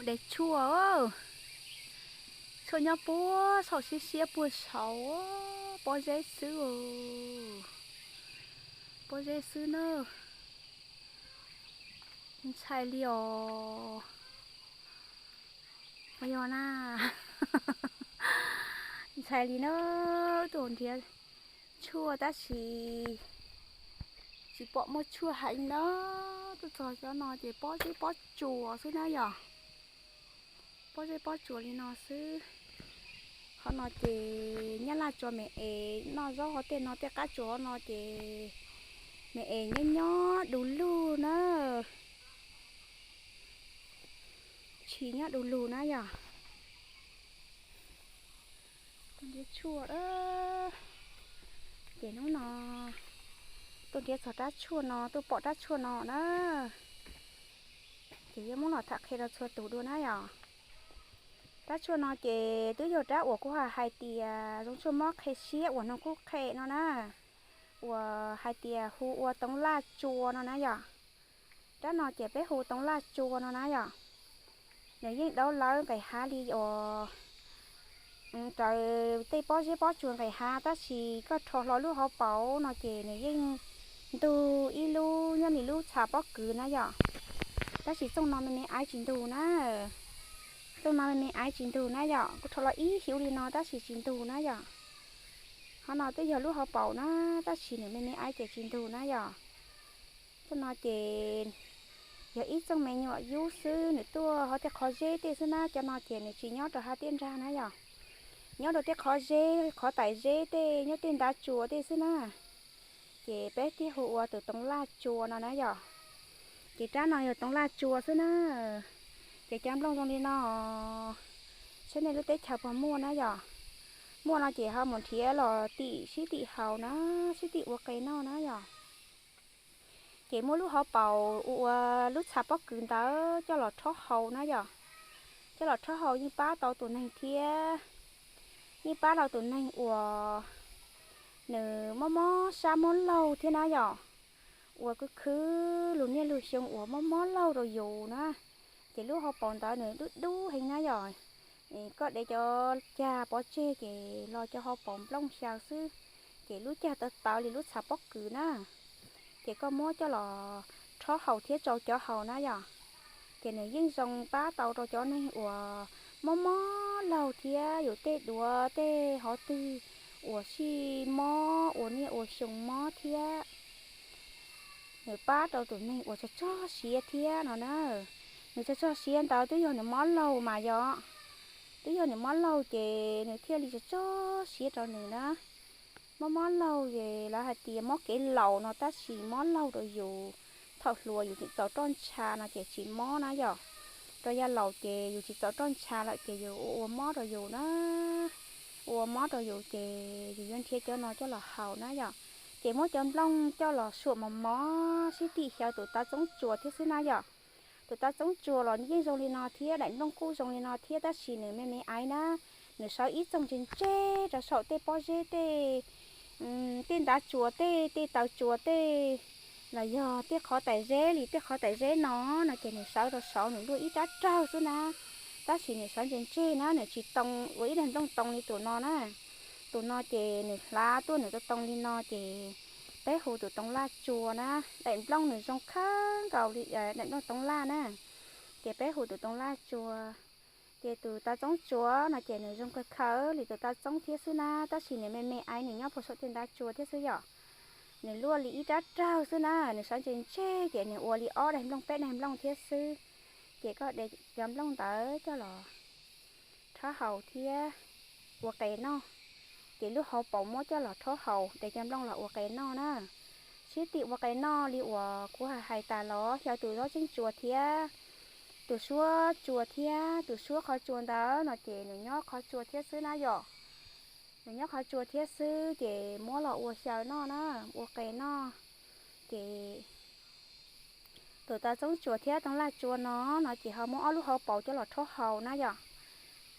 Dev tshuaj, tshuaj nyob puag saum siab siab puag saud, pob zeb xwb, pob zeb xwb na. Ntshai li os. Ua yog na, ntshai li na, tuaj nrhiav tshuaj tab sis tsis pom muaj tshuaj heev na. Tuaj txog cov no ces pob zeb pob tsuas xwb na yom. Pob zeb pob tsuas li no xwb. Qhov no ces nyab laj tsuas me es noj zaub hauv tej no tej qab tsuas no ces me es nyob nyob du lug na. Tshis nyob du lug na yom. Tuaj nrhiav tshuaj, ces hnub no tuaj nrhiav txog rab tshuaj no, tuaj pom rab tshuaj no na. Ces yuav muab los tham qhia rau txhua tus dua na yom. Rab tshuaj no ces twb yog rab uas kuv hais tias zoo tshuaj mob qhe siab uas noog kub qhe no na, uas hais tias hu ua toov laj tsua no na yom. Rab no ces peb hu toov laj tsua no na yom. Nws yeej daub lawv nqes hav li uas raws tej pob zeb pob tsuas nqes hav, tab sis koj rho hlo lub hauv paus no ces nws yeej ntug ib lub nyob li lub txha pob kws na yom. Tab sis txooj no me me aiv tsis ntug na. Txooj no me me aiv tsis ntug na yom, kuv rho los ib xyuv li no tab sis tsis ntug na yom. Qhov no twb yog lub hauv paus na, tab sis nws me me aiv ces tsis ntug na yom. Txooj no ces yog ib txooj me nyuam yub xwb, nws tuaj hauv tej qhov zeb tej xwb na, cov no ces nws tsis nyob rau hav tiaj nrag na yom. Nyob rau tej qhov zeb, qhov tais zeb tej, nyob tej ntav tsua tej xwb na. Ces peb thiaj hu ua tus toov laj tsua no na yom. Ces rab no yog toov laj tsua xwb na. Ces cov nplooj zoo li no, saib nej lub teb chaws puas muaj na yom. Muaj no ces ho mus nrhiav los tim sib tim haus na, sib tim ua qe noj na yom. Ces muab lub hauv paus ua lub txha pob kws ntawd coj los rhaub haus na yom. Coj los rhaub haus yeej pab tau tus neeg thiab, yeej pab tau tus neeg uas nws mob mob sab mob laug thiab na yom. Uas khwv khwv lug niaj lug xyoo uas mob mob laug rau yus na, ces lub hauv paus ntawd nws dub dub heev na yom. Koj dev cov cag pov tseg ces los cov hauv paus nplooj xyaw xwb, ces lub cag tawv tawv li lub txha pob kws na. Ces koj muab coj los rhaub haus thiab tsau cov haus na yom. Ces nws yeej zoo pab tau rau cov neeg uas mob mob laug thiab yus tej duav tej hov twg uas sij mob ua niaj ua xyoo mob thiab. Nws pab rau tus neeg uas tsog tsog siav thiab no na. Nws tsog tsog siav ntawd twb yog nws mob laug mas yom. Twb yog nws mob laug ces nws thiaj li tsog tsog siav rau nws na. Mob mob laug ces lawv hais tias mob kev laus no tab sis mob laug rau yus, thaum hluas yus tsis txaus roj ntsha no ces tsis mob na yom. Rau yav laus ces yus tsis txaus roj ntsha lawm ces yus ua ua mob rau yus na. Ua ua mob rau yus ces yus yuav nrhiav cov no coj los haus na yom. Ces muab cov nplooj coj los suam mos mos sib tim xyaw tus tav txoob tsuas thiab xwb na yom. Tus tav txoob tsuas los yeej zoo li no thiab, daim nplooj kuj zoo li no thiab tab sis nws me me aiv na. Nws sawv ib txoog ntse ntse rau saum tej pob zeb tej, tej ntav tsuas tej, tej taw tsuas tej, los yog tej qhov tais zeb li tej qhov tais zeb no, no ces nws sawv rau saud nws luaj ib rab rawg xwb na. Tab sis nws sawv ntse ntse na, nws tsis too ua ib daim nplooj too li tus no na. Tus no ces nws hlav tuaj nws too too li no ces peb hu tus toov laj tsua na. Daim nplooj nws zoo khawb nkaus li daim nplooj toov laj na. Ces peb hu tus toov laj tsua. Ces tus tav txoob tsuas no ces nws zoo kawg khawb li tus tav txoob thiab xwb na, tab sis nws me me aiv nws nyob puag saum tej ntav tsuas thiab xwb yom. Nws luaj li ib rab rawg xwb na, nws sawv ntse ntse ces nws ua li ob daim nplooj peb daim nplooj thiab xwb. Ces koj de cov nplooj ntawd coj los rhaub haus thiab ua qe noj. Ces lub hauv paus muab coj los rhaub haus, de cov nplooj los ua qe noj na. Sib tim ua qe noj li uas kuv hais hais tas los xyaw tus zaub tseeb tsuas thiab, tus suab tsuas thiab, tus suab qhov tsua ntawd no ces nws nyob qhov tsua thiab xwb na yom. Nws nyob qhov tsua thiab xwb ces muab los ua xyaw noj na, ua qe noj. Ces tus tav txoob tsuas thiab toov laj tsua no, no ces ho muab ob lub hauv paus coj los rhaub haus na yom.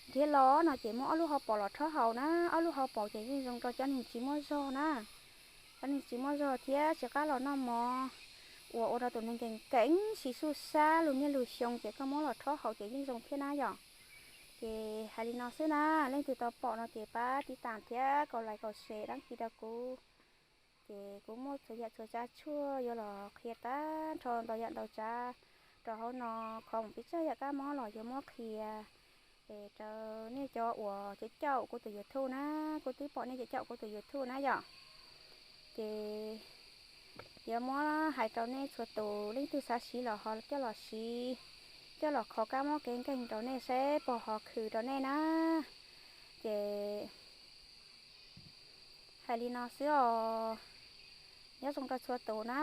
Nrhiav los no ces muab ob lub hauv paus los rhaub haus na, ob lub hauv paus ces yeej zoo rau cov neeg tsis muaj zog na. Cov neeg tsis muaj zog thiab tsis qab los noj mov, uas ua rau tus neeg keev keev siv xub sab lug niaj lug xyoo ces koj muab los rhaub haus ces yeej zoo thiab na yom. Ces hais li no xwb na, leej twg tau pom no ces pab tiv tas thiab kaum like kaum share dab tsi rau kuv. Ces kuv muaj txhua yam txhua tsav tshuaj yuav los qhia tag nrho ntau yam ntau tsav rau hauv no, qhov uas peb txhua yam kab mob los yuav muab qhia es rau nej cov uas caum kuv tus YouTube na, kuv twb pom nej caum kuv tus YouTube na yom. Ces yuav muab hais rau nej txhua tus, leej twg xav siv los ho coj los siv, coj los kho kab mob keev keev rau nej seb puas ho khwm rau nej na. Ces hais li no xwb os, nyob zoo rau txhua tus na.